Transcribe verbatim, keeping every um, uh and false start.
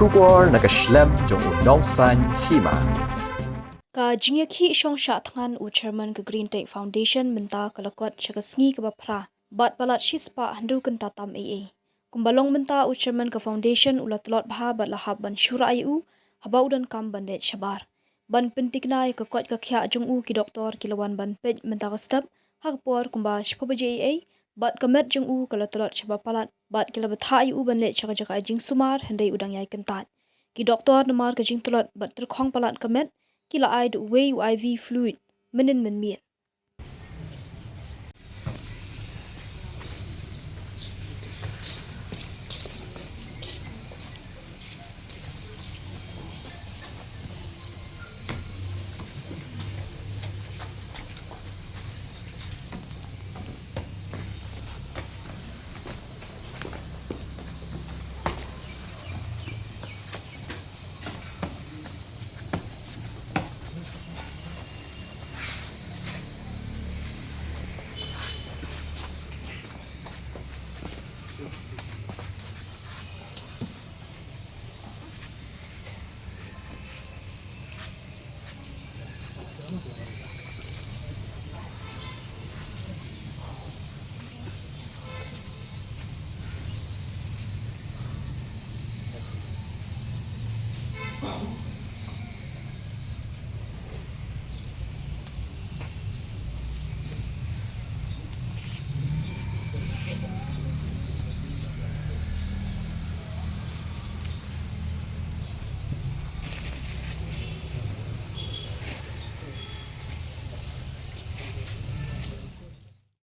Khubor na ka shlem jong u nongsan hima. Ka jingïakhih shong shah thngan u chairman ka Green Tech Foundation mynta ka la kot sha ka sngi kaba phra bad palat shispah hynriew kynta tam ei ei. Kumba long mynta u chairman ka foundation u la tlot bha bad la hap ban shu rah ïa u haba u donkam ban leit shabar ban pyntikna ïa ka koit ka khiah jong u. Ki doktor ki la wan ban peit mynta ka step ha ka por kumba shiphew baje ei ei bad ka met jong u ka la tlot shaba palat bad ki la bthah ïa u ban leit sha ka jaka jingsumar hynrei u dang ïai kyntait. Ki doktor namar ka jingtlot bad tyrkhong palat ka met ki la ai da uwei u I V fluid mynnin mynmiet.